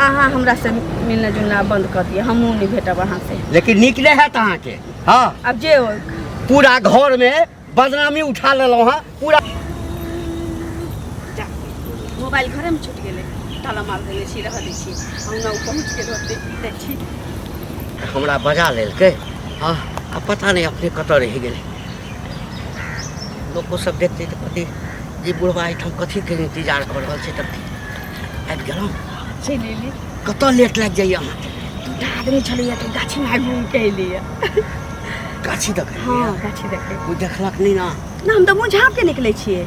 अहाँ हमरा से मिलना जुलना बंद कऽ दिअ, हमहूँ नहि भेटब अहाँ से। लेकिन नीक नहि हैत अहाँके। हँ, आब जे हो। पूरा घरमे बदनामी उठा लेलहुँ हँ पूरा। जा, मोबाइल घरेमे छूटि गेलै, ताला मार देने छी, रहऽ दै छी, हम ने ओ पहुँच गेल होतै, दै छी। हमरा बजा लेलकै। हँ, आ पता नहि अपने कतऽ रहि गेलै। लोको सब देखतै तऽ कहतै जे बुढ़बा एहिठाम कथीके इन्तजार कऽ रहल छै। तऽ आबि गेलहुँ, चलि एली। कतऽ लेट लागि जाइए अहाँके? दूटा आदमी छलैया तऽ गाछीमे आबि घूमि के एलियै। गाछी देखै? हँ, गाछी देखै। कोइ देखलक नहि ने? ना, हम तऽ मुँह झाँप के निकलै छियै।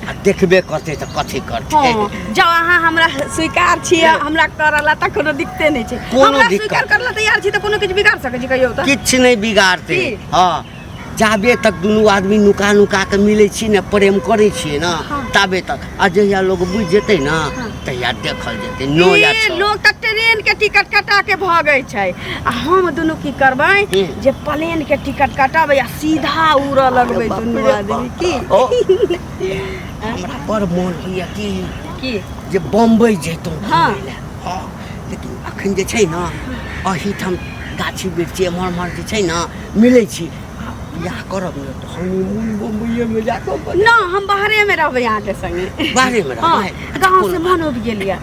आ देखबे करतै तऽ कथी करतै? हँ, जँ अहाँ हमरा स्वीकार छियै, हमरा करऽ ला तऽ कोनो दिक्कते नहि छै। कोनो हमरा दिक्कत स्वीकार करऽ ला तैयार छी तऽ कोनो किछु बिगाड़ सकै छी कहियो तऽ? किछु नहि बिगाड़तै। की? हँ, जाबे तक दुनू आदमी नुका नुका के मिलै छी ने, प्रेम करै छियै ने, ताबे तक। आ जहिया लोग बुझि जेतै ने, तहिया देखल जेतै। नो या ई छओ। लोग तऽ ट्रेन के टिकट कटा के भगै छै, आ हम दुनू की करबै जे प्लेन के टिकट कटबै आ सीधा उड़ऽ लगबै बाप दुनू रे आदमी। बाप। की? ओ, हमरा बड़ मोन होइया कि की जे बम्बई जैतहुँ घुमै लए। हँ, लेकिन अखन जे छै ने एहिठाम गाछी बिरछी एम्हर ओम्हर जे छै ने मिलै छी। आ बियाह करब ने तऽ हनीमून बम्बइएमे जाकऽ ना, हम बाहरेमे रहबै अहाँके संगे। बाहरेमे हँ। रहबै? गाँव से मन उबि गेल यऽ,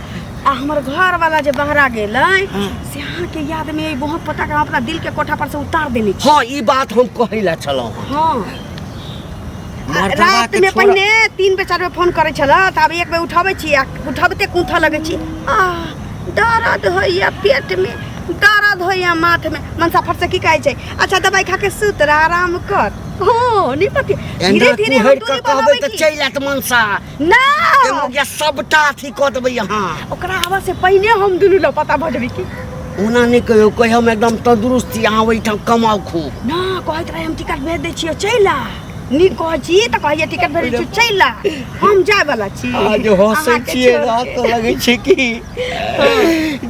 आ हमर घर वाला जे बहरा गेलै से अहाँके याद में बहुत पता के हम अपना दिल के कोठा पर से उतार देने छी। हँ, ई बात हम कहै लए छलहुँ हँ। हँ। मर्दबा रात के में छोड़ा। पहिने 3 बेर 4 बेर फोन करै छल, तऽ आब एक बेर उठाबै छी आ उठबिते कूथऽ लगै छी, आ दर्द होइया पेट में, दर्द होइया माथ में। मनसा फट से की कहै छै, अच्छा दवाई खा के सुत रह, आराम कर। हँ, नहीं पति एना धीरे धीरे हम कुहरि दूरी कऽ कहबै बनाबै तऽ छी। चलि आयत मनसा। ना, जे सबटा अथी कऽ देबै अहाँ। ओकरा आबऽ से पहिने हम दुनू लापता भऽ जेबै की? ओना नहि कहियौ, कहियौ हम एकदम तंदुरुस्त छी, अहाँ ओहिठाम कमाउ खूब। ना, कहैत रहे हम टिकट भेज दै छियौ, चलि आ। नीक कहै छी तऽ कहैया टिकट भेज दै छियौ, चलि आ, हम जाय वाला छी। आ जे हँसै अहाँके छियै छोड़ि ना के। तऽ लगै छै कि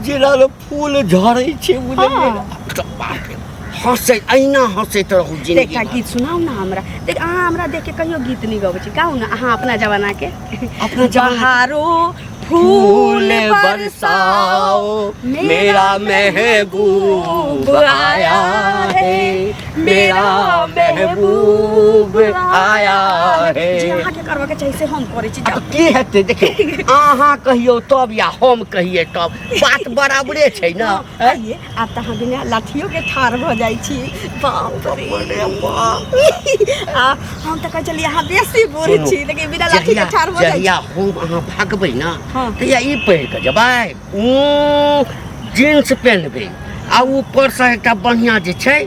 जेना लोक फूल झड़ै छै, बुझलियै ने? तऽ बाप रे, हँसै अहिना हँसैत रहू तऽ जिंदगी एकटा भर। गीत सुनाउ ने हमरा। देख, अहाँ हमरा देख के कहियो गीत नहि गबै छी। गाउ ने अहाँ अपना जमाना के। अपना जमाना के। बहारो फूल बरसाओ, मेरा महबूब आया है, मेरा महबूब आया है। जे अहाँके करबऽ के चाही से हम करै छी, जाउ। की हेतै देखियौ, अहाँ कहियौ तब या हम कहियै तब, बात बराबरे छै ने। हँ, आइए, आब तऽ अहाँ बिना लाठियो के ठाढ़ भऽ जाइ छी। बाप रे बाप, आ हम तऽ कहै छलियै अहाँ बेसी बूढ़ सुनू, छी, लेकिन बिना लाठी के जहिया ठाढ़ भऽ जाइ छी। जहिया हम अहाँ भागबै ने, तहिया ई पहिर कऽ जेबै, जींस पेन्हबै आ ऊपरसँ एकटा बढ़िआँ जे छै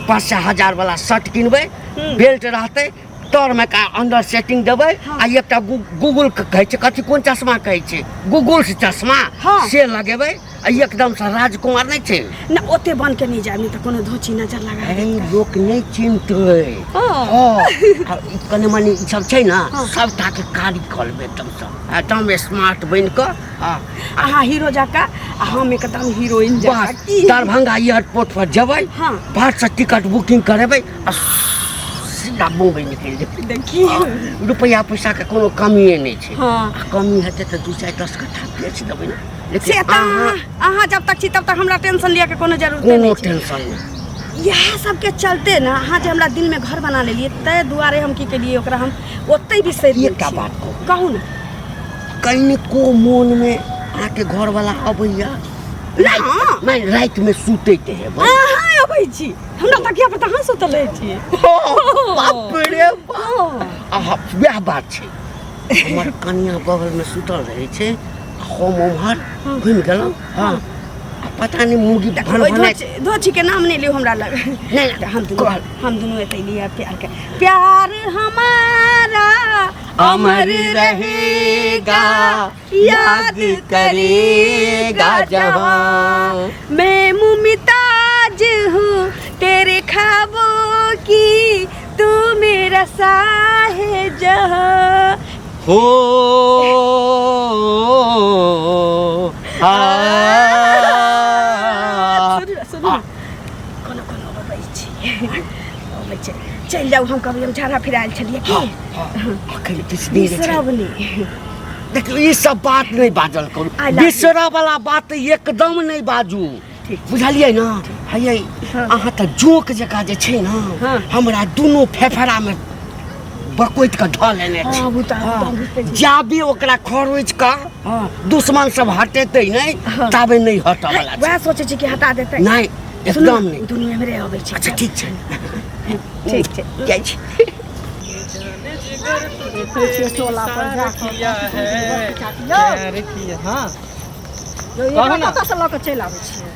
5-6 हजार वाला शर्ट किनबै, बेल्ट रहतै, तरमे का अंडर सेटिंग देबै, आ एकटा गूगल के कहै छै कथी, कोन चश्मा कहै छै, गूगल से चश्मा, से लगेबै आ एकदमसँ राजकुमार नहि छै। ना, ओते बन के नहि जायब, नहि तऽ कोनो धोची नजर लगा अरे देत। लोक नहि चिन्हतै। हँ, आ ई कनि मनि ई सब छै ने, सबटाके कारी कऽ लेबै एकदमसँ, एकदम स्मार्ट बनि कऽ। हँ। अहाँ हीरो जकाँ आ हम एकदम हीरोइन जकाँ। बस। की? दरभंगा एयरपोर्ट पर जेबै, बाहरसँ टिकट बुकिंग करेबै आ सीधा मुम्बई निकलि जेबै। देखियौ। रुपैआ पैसाके कोनो कमिए नहि छै। आ कमी हेतै तऽ 2 4 10 कट्ठा बेच देबै ने, लेकिन से तऽ अहाँ अहाँ जब तक छी तब तक हमरा टेंशन लिअ के कोनो जरूरत कोनो नहि छै। टेंशन नहि। इएह सबके चलते ने अहाँ जे हमरा दिलमे घर बना लेलियै, ताहि दुआरे हम की केलियै, ओकरा हम ओतहि बिसरि गेल एकटा छी। बात कहू? कहू ने। कनिको मोनमे अहाँके घरवला अबैया? ना। नहि, रातिमे सुतैत हेबै। अहाँ अबै छी हमरा तकिया पर तऽ अहाँ सुतल रहै छी। बाप रे बाप, आहा, वएह बात छै। हमर कनिया बगलमे सुतल रहै छै आ हम ओम्हर घुमि गेलहुँ। हँ, आ पता नहि मुगी ओहि भन धोची के नाम नहि लियौ हमरा लग। नहि, हम दुनू कहल। हम दुनू एतै लिअ प्यार के, प्यार हमारा अमर रहेगा, याद करेगा जहां। मैं मुमताज हूँ तेरे ख्वाबों की, तू मेरा साहे जहां। हो आ सुनू ने, सुनू ने। कोनो कोनो अबै छी, अबै छै, चलि जाउ। हम कभी हम झाड़ा फिरायल छलियै की अखन किछु दिन छै। बिसरब नहि। देखियौ ई सब बात नहि बाजल करू। I love you. बिसरऽ वाला बात एकदम नहि बाजू। ठीक। बुझलियै ने? हैयै हँ। अहाँ तऽ जोक जकाँ जे छै ने हँ। हमरा दुनू फेफड़ामे बकोटि कऽ धऽ लेने छी। हँ, भूता, हँ। भूता, भूता। जाबे ओकरा खरोचि कऽ हँ। दुश्मन सब हटेतै नहि हँ। ताबे नहि हटऽ वाला छै। वएह सोचै छी कि हटा देतै। नहि सुनू एकदम ने, नहि। ओ दुनू एम्हरे अबै छै। अच्छा ठीक छै। ठीक छै। जाइ छी। देखै छियै टोला पर जा कऽ प्यार किया हाँ यौ, कहू ने। कतऽसँ लऽ कऽ चलि आबै छियै?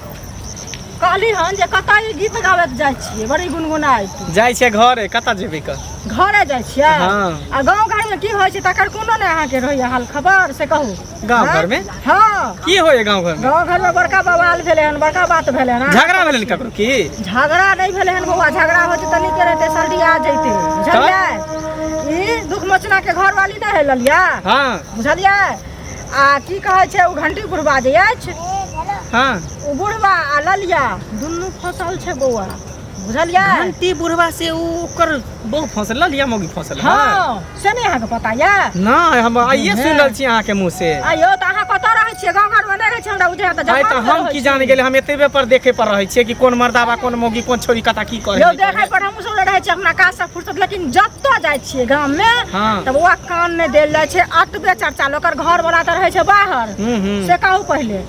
कहली हन जे कतऽ ई गीत गाबैत जाइ छियै बड़ी गुनगुनाइत? जाइ छियै घरे, कतऽ जेबै कऽ? घरे जाइ छियै? हाँ। आ गाँव घरमे की होइ छै तकर कोनो नहि अहाँके रहैया हाल खबर, से कहू। गाँव आँय? घरमे? हाँ। की होइए गाँव घरमे? गाँव घरमे बड़का बवाल भेलै हन, बड़का बात भेलै हन। झगड़ा भेलै ककरो की? झगड़ा नहि भेलै हन बौआ, झगड़ा होतै तऽ नीके रहतै, सर्दिया जैतै, बुझलियै? ई दुख मोचना के घरवाली नहि है ललिया? हाँ। बुझलियै? आ की कहै छै ओ घंटी बुढ़बा जे अछि? हाँ। ओ बुढ़बा आ ललिया दुनू फसल छै बौआ, बुझलियै? घंटी बुढ़वा से उ ओकर बहु फसल, ललिया मौगी फसल? हाँ, से नहि अहाँके पता यऽ? नहि, हम आइए सुनि रहल छी अहाँके मुँह से। आइयो तऽ अहाँ कतऽ रहै छियै? गाँव घरमे नहि रहै छियै हमरा बुझाय तऽ। आइ तऽ जापानमे हम रहै की छी। जाने गेलै, हम एतबे पर देखे पर रहै छियै कि कोन मर्दाबा कोन मौगी कोन छोरी कता की करै यौ है, देखै पर हमहूँ सब रहै छियै अपना काज से फुर्सत, लेकिन जतऽ जाइ छियै गाममे हाँ। तऽ बौआ कान नहि देल जाइ छै, अतबे चर्चा। ओकर घर वाला तऽ रहै छै बाहर। हूँ हूँ से कहू पहिले,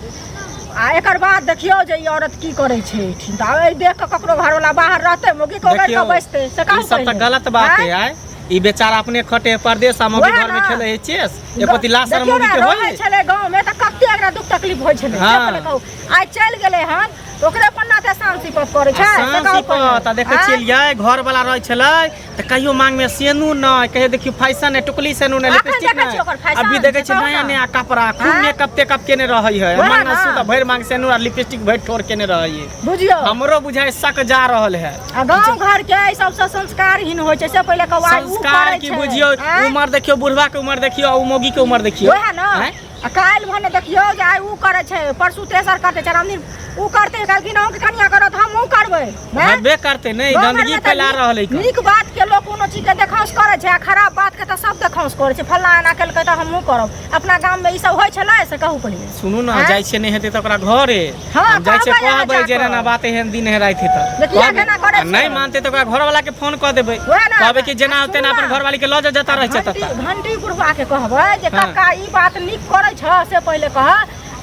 आ एकर बाद देखियौ जे ई औरत की करै छै एहिठिन। तऽ आब एहि देख कऽ ककरो घरवाला बाहर रहतै, मौगी के ओगरि देखियौ कऽ बैसतै, से ई कहू सब तऽ पहिले। गलत बात आँय? है। आइ ई बेचारा अपने खटे है परदेश आ मौगी वएह घर में ना। खेले है चेस, एको लाशर देखियौ मौगी ने, के रहै होई छलै गाँवमे तऽ कते एकरा दुख तकलीफ होइ छलै, से हाँ। पहिले कहू। आइ चलि गेलै हन तऽ ओकरे पन्ना ते शान सिपत करै छै, से शान कहू पहिले। सिपत आ देखै आँय? छियै घर वाला रहै छलै तऽ कहियो मांग में सेनू नहि, कहियो देखियौ फैशन नहि, टुकली सेनू नहि, अखन लिपस्टिक देखै छियै नहि। ओकर फैशन, अभी देखै से छियै कहू नया ने। नया कपड़ा, खूब आँय? मेकअप तेकअप केने रहै है। वएह मांग ना। सूत भरि मांग सेनू आ लिपस्टिक भरि ठोर केने रहै है। बुझियौ हमरो बुझाइ शक जा रहल है। आ गाँव घर के एहि सबसँ संस्कारहीन होइ छै, से पहिले कहू। आइ उ संस्कार करै की छै, बुझियौ आँय? उमर देखियौ, बुढ़वा के उमर देखियौ आ उ मौगी के उमर देखियौ। वएह ने। आँय? आ काल्हि भने देखियौ जे आइ उ करै छै, परसू तेसर करतै, चारिम दिन उ करतै, कहलखिन अहूँके कनिया करत, हमहूँ करबै। हैं? हेबे करतै नहि। गाँव गंदगी घरमे तऽ फैला रहल है। नीक बात के लोक कोनो चीज के देखाउस करै छै आ खराब बात के तऽ सब देखाउस करै छै। फल्लाँ एना केलकै तऽ हमहूँ करब। अपना गाममे ई सब होइ छलै, से कहू पहिले। सुनू ने। आँय? जाइ छियै, नहि हेतै तऽ ओकरा घरे हाँ, हम जाइ छियै, कहबै अहाँ कहबै जे जाकऽ। एना बात एहन दिन है राति है तऽ जे किया कहबै। केना करै आ नहि छै? मानतै तऽ ओकरा घरवाला के फोन कऽ देबै। वएह ने। कहबै कि जेना आ तेना सुनू अपन ने। घरवाली के लऽ जाउ जतऽ रहै छै घंटी ततऽ। घंटी बुढ़वा के कहबै जे हाँ। कक्का ई बात नीक करै छ, से पहिले कह।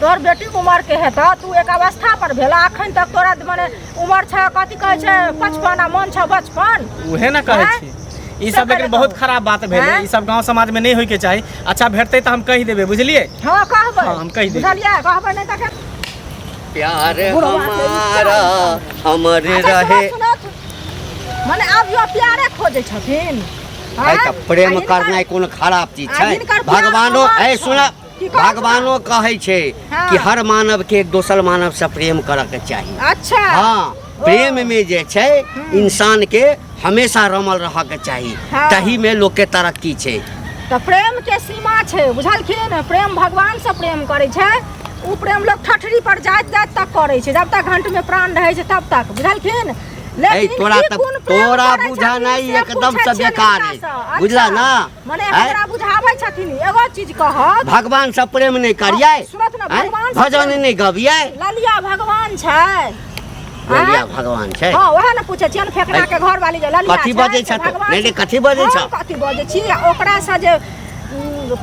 तोहर बेटीके उमर के हेतऽ, तू एक अवस्था पर भेला, अखन तक तोरा मने उमर छ कथी कहै छै 55 आ मन छ बचपन। उहे ने कहै आँय? छी ई से सब, लेकिन पहिले बहुत कहू। खराब बात भेलै। आँय? ई सब गांव समाज में नहीं होय के चाही। अच्छा भेटतै तऽ हम कहि देबै, बुझलियै? हँ कहबै। हाँ, हम कहि देबै। बुझलियै? कहबै नहि तखन प्यार बुढ़वा के हमारा अमर अच्छा, रहे। सुनत सुनत, मने आब यो प्यारे खोजै छथिन? है आँय? तऽ प्रेम आ हिनकर- करनाइ कोनो खराब चीज आ छै? हिनकर प्यार भगवानो अमर ए छै। सुन, की कहू? भगवानो कहै छै हाँ। कि हर मानव के एक दोसर मानव से प्रेम करऽ के चाही। अच्छा। हाँ, प्रेम में जे छै इंसान के हमेशा रमल रहऽ के चाही। हाँ। तही में लोक के तरक्की छै। तऽ प्रेम के सीमा छै, बुझलखिन? प्रेम भगवान से प्रेम करै छै, ओ प्रेम लोग ठठरी पर जाइत जाइत तक करै छै, जब तक घंट में प्राण रहै छै तब तक, बुझलखिन? लेकिन तोरा ई तऽ कोन प्रेम तोरा करै बुझनाइ छथिन से एकदम पूछै से छियनि बेकार हिनकासँ। अछि। बुझला अच्छा, ना? मने आँय? हमरा बुझाबै छथिन एगो चीज कहत। भगवान से प्रेम नहीं करियै? सुनत ने, आँय? भगवान से भजन प्रेम- नहीं गबियै? ललिया भगवान छै? ललिया आँय? भगवान छै? हाँ, वएह ने पूछै छियनि फेकना के घर वाली जे ललिया कथी छै बजै से छह तू? भगवान नहि, नहि, छै। कथी बजै हम छह? कथी बजै छी? आ ओकरा से जे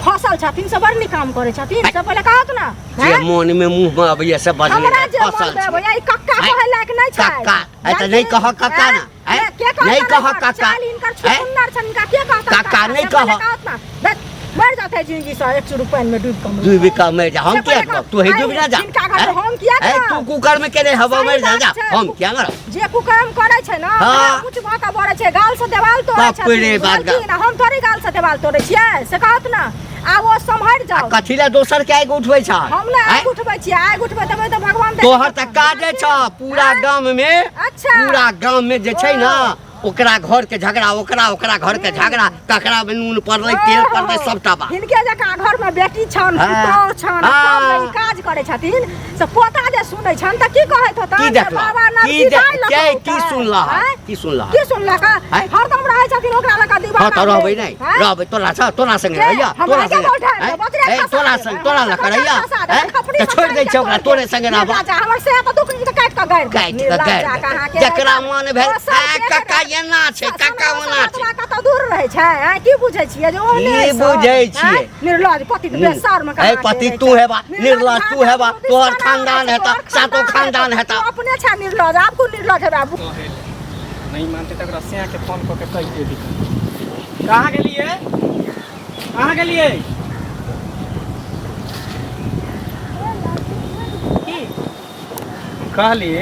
फसल छथिन से बड़ नीक काम करै छथिन, से पहिले कहत ने। जे हैं? मोन में मुंह में अबैया से बजने हमरा जे फसल मन में छै। अबैया, ई कक्का आँय? कहै लायक नहि छै। कक्का, आँय तऽ नहि कहऽ कक्का ने, आँय? के कहता? नहि कहऽ कक्का। चाल हिनकर आँय? छुछुन्नर छनि, हिनका के कहता? कक्का नहि से पहिले कहऽ। कहत ने। देख, मरि जाते जिंदगी से एक चुरू पानि में डूबि कऽ मरि। डूबि कऽ मरि जा, हम से किया पहिले मरब? तू ही आइ डूबि ना जा। हिनका घर आँय? हम किया आँय, मरब? तू कुकर में केने हवा सही मरि जा बात जा। छै। हम किया मरब? जे कुकर्म करै छै ने हाँ। ओकरा ऊँच भऽ कऽ बढ़ै छै, गाल से देवाल तोड़ै बाप छथिन, रे बाप। बुझलखिन? हम थोड़ी गाल से देवाल तोड़ै छियै, से कहत ने। आब ओ सम्हरि आ जाउ। कथी लए दोसर के आगि उठबै छ? हम ने आँय? आगि उठबै छियै, आगि उठबै तबै तऽ भगवान देखै तोहर तऽ छथुन। काजे छ पूरा आँय? गाम में। अच्छा। पूरा गाम में जे छै ने ओ। ओकरा घर के झगड़ा, ओकरा ओकरा घर के झगड़ा, ककरा में नून पड़लै तेल पड़लै सबटा बात। हिनके जकाँ घर में बेटी छन, हाँ। पुतोह छन, हाँ। सब ई काज करै छथिन, से पोता जे सुनै छन तऽ की कहैत होतन? की जे देखलह? बाबा की नवकी देख- दाइ लऽ के- कऽ की औतै। सुनलह? आँय? की सुनलह? की सुनलक? आँय? हरदम रहै छथिन ओकरा लऽ कऽ दीवाना हाँ तऽ रहबै भेल। नहि, आँय? रहबै तोरा सँ, तोरा संगे के? रहैया, हमरा तोरा के संगे। बोलठा आँय? देब? बजरे ए, खसा तोरा देब। संग, तोरा लऽ कऽ खपड़ी रहैया, खसा देब। आँय? खपड़ी तऽ छोड़ि दै खसा छै ओकरा, देब। तोरे संगे रहबा। निर्लज्ज, हमर से तऽ दुख तऽ काटि कऽ गाड़ि देब। काटि कऽ निर्लज्ज गाड़ि देब। अहाँके जकरा मन भेल, ओ सब आ, के कक्का एना छै, कक्का ओना छै। आत्मा कतऽ दूर रहै छै, आँय? की बुझै छियै जे ओहने की सब, बुझै आँय? छियै? निर्लज्ज पति बेसर में ए पति तू हेबा, निर्लज्ज तू हेबा, तोहर खानदान हेता, सातो खानदान हेता। अपने छै निर्लज्ज, आब कोन निर्लज्ज हेबा? नहीं मानते तऽ ओकरा सिया के फोन कऽ के कहि देबी। कहाँ गेलियै? कहाँ गेलियै? कहली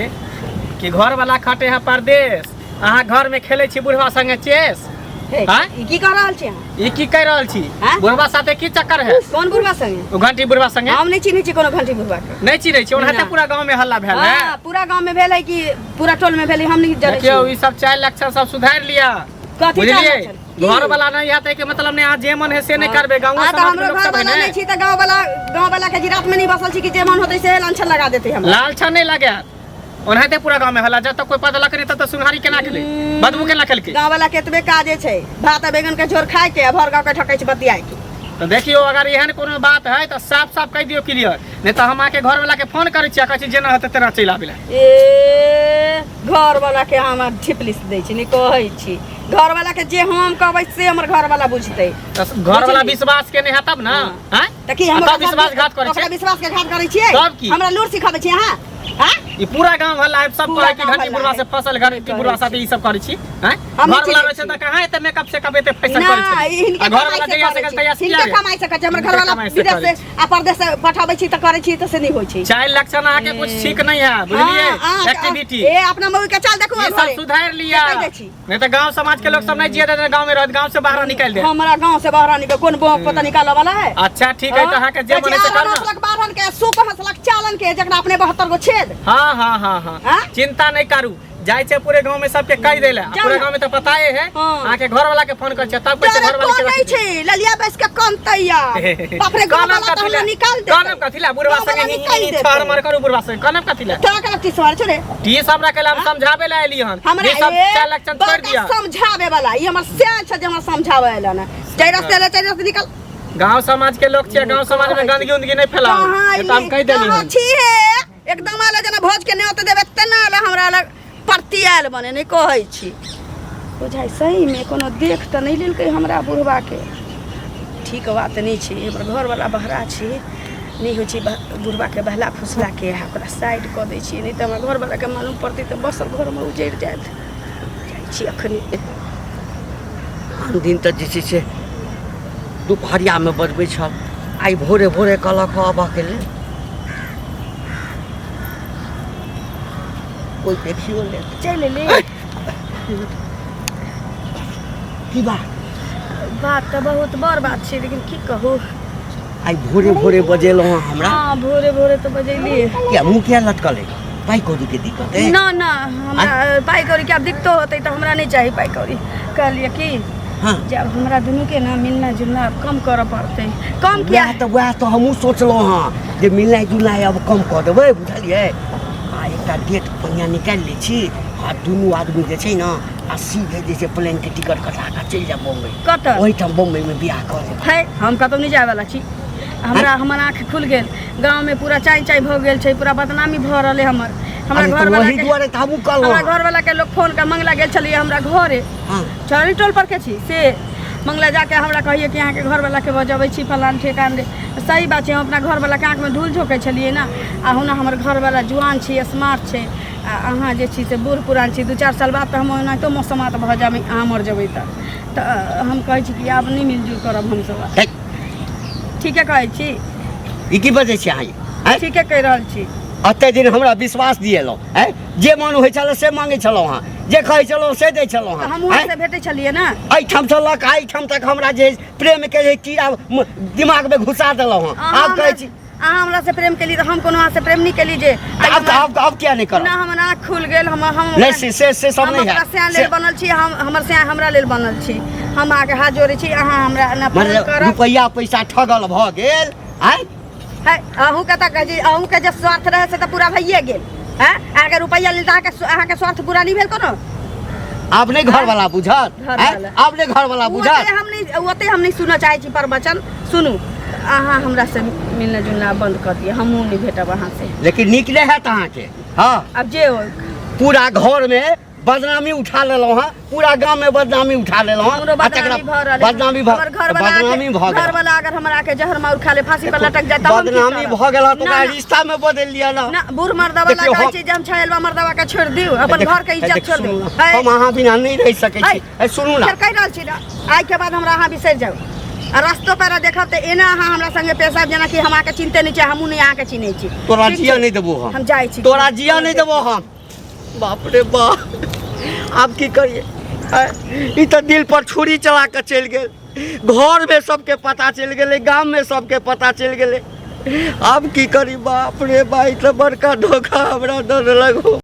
कि घर वाला खटे है परदेश, अहाँ घर में खेले छी बुढ़वा संगे चेस। हे, आँय? ई की कह रहल छी अहाँ? ई की कहि रहल छी? आँय? बुढ़वा साथे की चक्कर है? कोन बुढ़वा संगे? ओ घंटी बुढ़वा संगे। हम नहीं चिन्है छी कोनो घंटी बुढ़वा के। नहीं चिन्है छी, ओनाहिते ना। पूरा गांव में हल्ला भेल है। हाँ, पूरा गांव में भेल है कि पूरा टोल में भेल है, हम नहीं जानै देखियौ छी। ई सब चारि लक्षण सब सुधारि लिअ। कथी चारि बुझलियै? लक्षण? की? घर वाला नहीं हेतै के मतलब नहीं, अहाँ जे मन है से नहीं करबै। गाँव हाँ, तऽ समाज के हमरो लोक घर सब है वाला ने। नहीं छी तऽ गाँव वाला के जिरात में नहीं बसल छी कि जे मन होतै से लांछन लगा देतै हमरा। लालछन नहीं लगे, ओनाहिते पूरा गाँव में हल्ला। जब तक कोई पता लगे नहीं तब तक सुनहारी केना खेलै, बदबू केना खेलकै? गाँव वाला के एतबे काजे छै, भात आ बैगन के झोर खाय के आ भर गाँव के ठकै छै बतियाय के। तऽ देखियौ अगर एहन कोनो बात है तऽ साफ साफ कहि दियौ क्लियर, नहीं तऽ हम अहाँके घर वाला के फोन करै छी आ कहै छी जेना हेतै तेना चलि आबै लए। ए घर वाला के हम ठिपलिस दै छी, नहीं कहै छी। घर वाला के जे हम कहबै से हमर घर वाला बुझतै। तऽ घर वाला बुझलियै? विश्वास के नहीं है तब ना? हाँ। आँय? तऽ की हम आ तब विश्वासघात करै ओकरा छै? विश्वास के घात करै छियै? तब की? हमरा लूर सिखाबै छी अहाँ? आँय? ई पूरा गांव हल्ला है, सब पूरा कहै कि गाँव घंटी हल्ला बुढ़वा है। से फसल, घंटी बुढ़वा साथे ई सब करै छी। आँय? हम घर वाला नहि रहै छै छी। तऽ कहाँ एते मेकअप सेकअप एते फैशन ना, करै छै? हिनके आ घर वाला कमाइ से जहिया से करै गेल छी। तहिया से हिनके किया कमाइ से करै छी। हमर हिनके घर वाला कमाइ से विदेश करै से आ परदेश से पठाबै छी तऽ करै छी तऽ से नहि होइ छै। चारि लक्षण अहाँके कुछ ठीक नहीं है, बुझलियै? हाँ, हाँ, एक्टिविटी। ए अपना मौगी के चाल देखू ई सब घरे। सुधारि लिअ। कहि दै छी। नहीं तऽ गांव समाज के लोग सब नहीं जिए देते, गांव में रहत, गांव से बाहर निकालि दे। हमरा गांव से बाहर निकल कोन बम पता निकालऽ वाला है? अच्छा ठीक है, तऽ अहाँके जे मन है से आर करना। हंसलक बारहन के, सूप हंसलक चालन के, जकरा अपने 72 गो छेद। हाँ हाँ हाँ हाँ। हाँ? चिंता नहीं करू, जाइ छै पूरे गांव में सबके कहि दै लए। जाउ पूरे ने। गांव में तऽ पताए है। हाँ। अहाँके घर वाला के फोन करै छै तब कहै छै डरे घर वाला के कोन नहीं रखी दे। छै, ललिया बैस के कनतैया। बाप रे, गांव कानब वाला तऽ कथी हमरा लए? निकाल देतै। कानब कथी लए? बुढ़वा गांव वाला संगे ही निकालि ही देतै। छाड़ मार करू बुढ़वा संगे, कानब कथी लए? तोरा केना टीस मारै छौ रे? टीस हमरा कैला हम समझाबै लए एली हन। हमरा ई सब ए, चारि लक्षण छोड़ि बड़का दिअ। समझावे वाला, ई हमर सियान छै जे हमरा समझावे एला ना। चारि रस्ते ले, चारि रस्ते निकल। गांव समाज के लोग छियै, गांव समाज में गंदगी उंदगी नहीं फैलाउ। कहाँ ई तऽ हम कहि देली कहाँ हन। छी हे? एकदम आला जेना भोज के न्योत देबै तेना आला हमरा लग परती आयल बने, नहीं कहै छी। बुझाइ सही में कोनो देख तऽ नहीं लेलकै हमरा बुढ़वा के। ठीक बात नहीं छै, हमर घरवाला बहरा छै, नहीं होइ छै बुढ़वा के बहला फुसला के आ ओकरा साइड कऽ दै छियै, नहीं तऽ हमर घरवाला के मालूम पड़तै तऽ बसल घरमे उजड़ि जायत। जाइ छी अखनी। आन दिन तऽ जे छै से दुपहरियामे बजबै छल, आइ भोरे भोरे कहलक हँ अबऽके लेल। कोइ देखियो लेत। चलि एली। की बात? बात तऽ बहुत बड़ बात छै, लेकिन की कहू। आइ भोरे भोरे बजेलहुँ हँ हमरा। हाँ, भोरे भोरे तऽ बजेलियै। किया मुँह किया लटकल है? पाइ कौड़ी के दिक्कत है? ना ना, हमरा पाइ कौड़ी के आब दिक्कतो होतै तऽ हमरा नहि चाही पाइ कौड़ी। कहलियै की हाँ। जे आब हमरा दुनू के ना मिलना जुलना आब कम करऽ पड़तै। कम किया? वएह तऽ हमहूँ सोचलहुँ हँ जे मिलनाइ जुलनाइ आब कम कऽ देबै, बुझलियै? आ एकटा डेट बढ़िआँ निकालि लै छी आ दुनू आदमी जे छै ने आ सीधे जे छै प्लेन के टिकट कटा कऽ चलि जायब बम्बई। कतऽ? ओहिठाम बम्बई में बियाह कऽ लेब। है, हम कतौ नहि जायवला छी। हमरा हमर आँखि खुलि गेल, गाँव में पूरा चाय चाय भऽ गेल छै, पूरा बदनामी भऽ रहल है हमर। हमरा अरे तऽ घरवाला वही के दुआरे तऽ हमहूँ कहलहुँ। हमरा घरवाला के लोग फोन कऽ मंगला गेल छलियै हमरा घरे। हाँ। चौरी टोल पर के छी से मंगला जाके हमरा कहिए कि अहाँके घरवाला के बजबै छी फलान ठेकान रे। सही बात छै, हम अपना घरवाला के आँखिमे धूल झोंकै छलियै ने, आ हुना हमर घरवाला जुआन छी, स्मार्ट छै, आ अहाँ जे छी से बूढ़ पुरान छी। 2-4 साल बाद तऽ हम ओनाहितो मौसमात भऽ जायब, अहाँ मरि जेबै तऽ। तऽ हम कहै छी कि आब नहि मिलजुल करब हमसब। है। ठीके कहै छी। ई की बजै छी अहाँ? आँय? ठीके कहि रहल छी। एते दिन हमरा विश्वास दिएलहुँ, आँय? जे मन होइ छलै से माँगै छलहुँ अहाँ, जे कहै छलहुँ से दै छलहुँ अहाँ, तऽ हमहूँ आँय? से भेटै छलियै ने। एहिठामसँ लऽ कऽ एहिठाम तक हमरा जे प्रेमके जे कीड़ा दिमागमे घुसा देलहुँ हँ। अहाँ आब कहै छी अहाँ हमरा से प्रेम केली तऽ हम कोनो अहाँ से प्रेम नहि केली जे तऽ आब आब आब किया नहि करब? ना, हमर आँख खुल गेल। हम हम नहि, से से से सब हम नहि अपना हैत। सैं लेल बनल छी। हम हमर सैं हमरा लेल बनल छी। हम अहाँके हाथ जोड़ै छी, अहाँ हमरा न फोन मतलब करब। रुपैआ पैसा ठगल भऽ गेल आँय? है, अहूँके तऽ कहै छी, अहूँके जे स्वार्थ रहै से तऽ पूरा भइए गेल। हैं, अहाँके रुपैआ लेल तऽ अहाँके स्वार्थ पूरा नहि भेल कोनो। आब नहि घर वाला बुझत। घरवाला। आँय? आब नहि घर वाला बुझत। ओते हम नहि सुनऽ चाहै छी प्रवचन। सुनू, अहाँ हमरा से मिलना जुलना बंद कर दिअ, हमहूँ नहि भेटब अहाँ से। लेकिन नीक नहि हैत अहाँके। हँ। आब जे हो। पूरा घर में बदनामी उठा लेलहुँ हँ, पूरा गाँव में बदनामी उठा लेलहुँ हँ। हमरो आ तकरा बदनामी भऽ रहल है। बदनामी भऽ हमर घर वाला बदनामी भऽ गेल। घर वाला अगर हमरा के जहर माउर खा ले, फांसी पर लटक जाए, तब हम की बदनामी करब? भऽ गेल हँ तऽ ना, ओकरा ना। रिश्ता में बदलि लिअ ना। ना, बूढ़ मर्दवा देखियौ, ला कहै छी जे हम छहेलवा मर्दवा के छोड़ि दियौ, अपन घर के इज्जत छोड़ि सुनू दियौ। ना, हम अहाँ बिना नहि रहि सकै छी। सुनू ना। फेर कहि रहल छी ना, आइ के बाद हमरा अहाँ बिसरि जाउ। आ रस्तो पेरा देखब तऽ एना अहाँ हमरा संगे पेश आयब जेनाकि हम अहाँके चिन्हते नहि छी, हमहूँ नहि अहाँके चिन्है छी। तोरा ठीक जिया छै? नहि देबो हम। हम जाइ छी। तोरा जिया नहि देबो हम। बाप रे बाप, आब की करिए? ई तऽ दिल पर छुरी चला कऽ चलि गेल। घरमे सबके पता चलि गेलै, गाममे सबके पता चलि गेलै। आब की करी? बाप रे बा, ई तऽ बड़का धोखा हमरा दऽ देलक हो।